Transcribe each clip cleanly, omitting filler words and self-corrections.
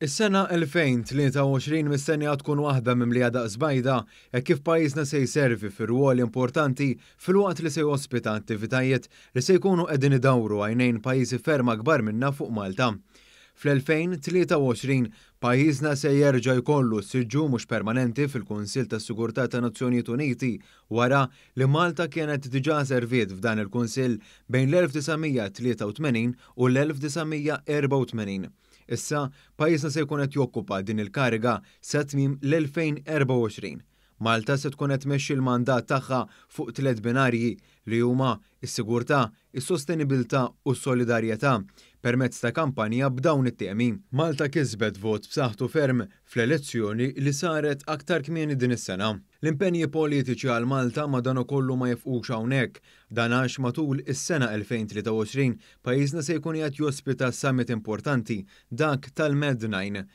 Is-sena 2023 mistennija tkun waħda mimlija daqs bajda hekk kif pajjiżna se jservi fi rwol importanti filwaqt li se jospita attivitajiet li se jkunu qegħdin idawru għajnejn pajjiżi ferm akbar minna fuq Malta. Fl-2023, pajjiżna se jerġa' jkollu siġġu mhux permanenti fil-Kunsill tas-Sigurtà tan-Nazzjonijiet Uniti wara li Malta kienet diġà serviet f'dan il-Kunsill bejn l-1983 u l-1984. Issa, pajjiżna se jkun qed jokkupa din il-kariga sa tmiem l-2024. Malta se tkun qed tmexxi l-mandat tagħha fuq tliet binarji li huma s-sigurtà, is-sostenibilità u s-solidarjetà permezz ta' kampanja b'dawn it-temi. Malta kisbet vot b'saħħtu ferm fl-elezzjoni li saret aktar kmieni din is-sena. L-impenji politiċi għal Malta madankollu ma jifqux hawnhekk. Dan għax matul is-sena 2023 pajjiżna se jkun qiegħed jospita summit importanti, dak tal-Med 9.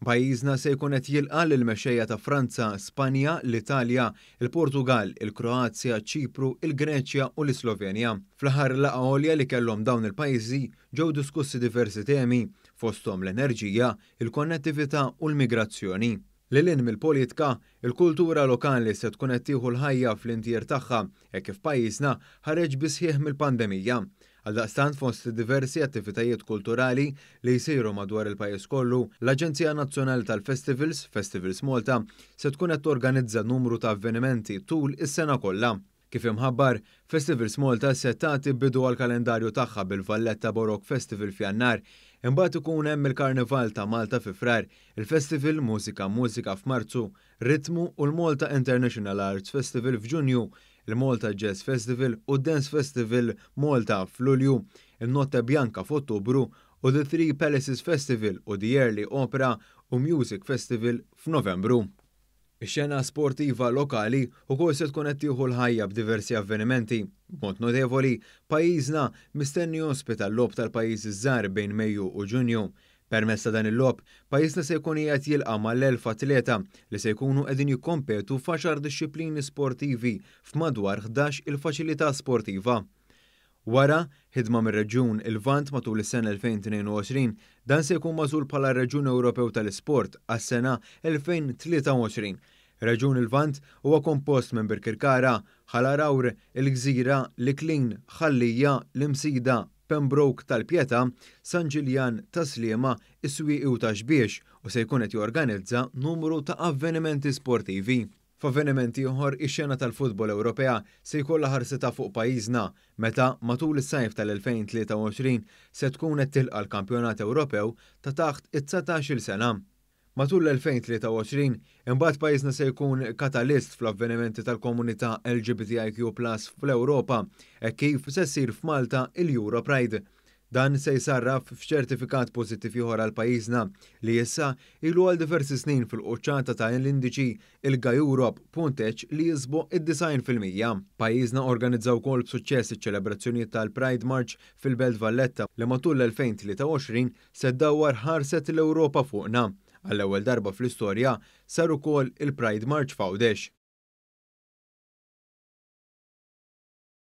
Pajjiżna se jkun qed jilqa' lill-mexxejja ta' Franza, Spanja, l-Italja, il-Portugal, il-Kroazja, Ċipru, il-Greċja u l-Islovenja. Fl-aħħar laqgħa għolja li kellhom dawn il-pajjiżi ġew diskussi diversi temi, fosthom l-enerġija, il-konnettività u l-migrazzjoni. Lil hinn mill-politika, il-kultura lokali se tkun qed tieħu l-ħajja fl-intier tagħha hekk kif pajjiżna ħareġ bisħieħ mill-pandemija. Għaldaqstant, fost diversi attivitajiet kulturali li jsiru madwar il-pajjiż kollu, l-Aġenzija Nazzjonali tal-Festivals, Festivals Malta, se tkun qed torganizza numru ta' avvenimenti tul is-sena kollha. Kif imħabbar, Festivals Malta se tagħti bidu għall-kalendarju tagħha bil-Valletta Baroque Festival f'Jannar, imbagħad ikun hemm il-Karnival ta' Malta fi Frar, il-Festival Mużika Mużika f'Marzu, Ritmu u l-Malta International Arts Festival f'Ġunju, il-Malta Jazz Festival u Dance Festival Malta f'Lulju, il-Notte Bianca f'Ottubru u The Three Palaces Festival u The Yearly Opera u Music Festival f'Novembru. Ix-xena sportiva lokali wkoll se tkun qed tieħu l-ħajja b'diversi avvenimenti. B'mod notevoli, pajjiżna mistenni jospita l-Logħob tal-Pajjiżi ż-Żgħar bejn Mejju u Ġunju. Permezz ta' dan il-logħob, pajjiżna se jkun qiegħed jilqa' mal-1000 atleta li se jkunu qegħdin jikkompetu f'għaxar dixxiplini sportivi f'madwar 11 il-faċilità sportiva. Wara ħidma mir-Reġjun il-Lvant matul is-sena 2022, dan se jkun magħżul bħala r-Reġjun Ewropew tal-Isport għas-sena 2023. Reġjun il-Lvant huwa kompost minn Birkirkara, Ħal Għargħur, il-Gżira, l-Iklin, Ħal Lija, l-Imsida, Pembroke tal-Pietà, San Ġiljan, Tas-Sliema, is-Swieqi u Ta' Xbiex u se jkun qed jorganizza numru ta' avvenimenti sportivi. F'avveniment ieħor, ix-xena tal-futbol Ewropea se jkollha ħarsitha fuq pajjiżna meta matul is-sajf tal-2023 se tkun qed tilqa' l-Kampjonat Ewropew ta' taħt it-19-il sena. Matul l-2023, imbagħad pajjiżna se jkun katalist fl-avvenimenti tal-komunità LGBTIQ+ fl-Ewropa hekk kif se ssir f'Malta il-Europride. Dan se jsarraf f'ċertifikat pożittiv ieħor għal pajjiżna li issa ilu għal diversi snin fil-quċċata ta' l-indiċi ILGA Europe b'punteġġ li jisboq id-90%. Pajjiżna organizza wkoll b'suċċess iċ-ċelebrazzjonijiet tal-Pride March fil-Belt Valletta li matul l-2023 se ddawwar ħarset l-Ewropa fuqna. Għall-ewwel darba fl-istorja sar ukoll il-Pride March f'Għawdex.